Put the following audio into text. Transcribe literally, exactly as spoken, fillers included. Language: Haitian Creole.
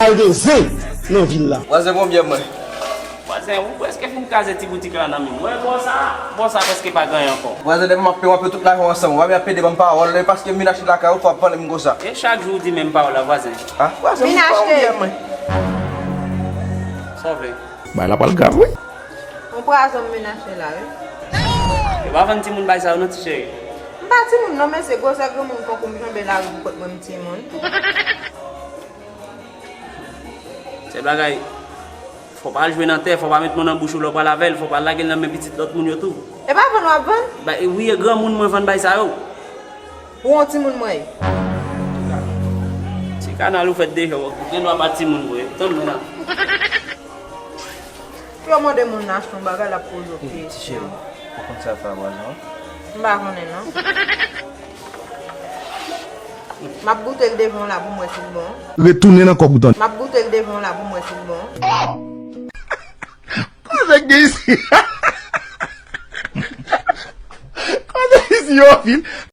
Yo gen zen nan vil la. Vwazen, pran byè mwen. Vwazen, ou prèske fin kraze ti boutik la nan men m. Wè, bò sa, bò sa prèske pa gen anyen ankò. Vwazen, depi m ap peye, w ap peye tout lajan w ansanm. Ou pa vin ap pede ban m pawòl, e paske m vin achte lakay ou, fò w ap vann m konsa. E chak jou ou di menm pawòl la, vwazen. Ah, vwazen, m pran yon byè mwen. Sa w vle? Bagay la pral grav, wi. Yon pwazon m vin achte la, wi. Yo pa vann timoun bay sa yo non, ti cheri. M pa timoun non, mesye, gwosè granmoun konkou m janbe lari pou pot mwen m timoun. Sèl bagay, fò w pa al jwe nan tè, fò w pa met men w nan bouch ou lè w pral avè l, fò w pa lage l nan men pitit lòt moun yo tou. E pa vann w ap vann? Ba, e wi, e granmoun mwen vann bay sa yo. Ou yon timoun mwen ye? Ti kanal ou fèt deja, ou gen dwa pa timoun vre. Tann mwen la. Pou yo mande moun nan achte yon bagay, l ap poze w kesyon. Ou konn sa fè a vwazen an? M pa konnen non. M ap goute l devan w la pou m wè si l bon. Retounen nan kòk ou tande. M ap goute l devan w la pou m wè si l bon. Koze k gen isi? Koze isi yo anpil.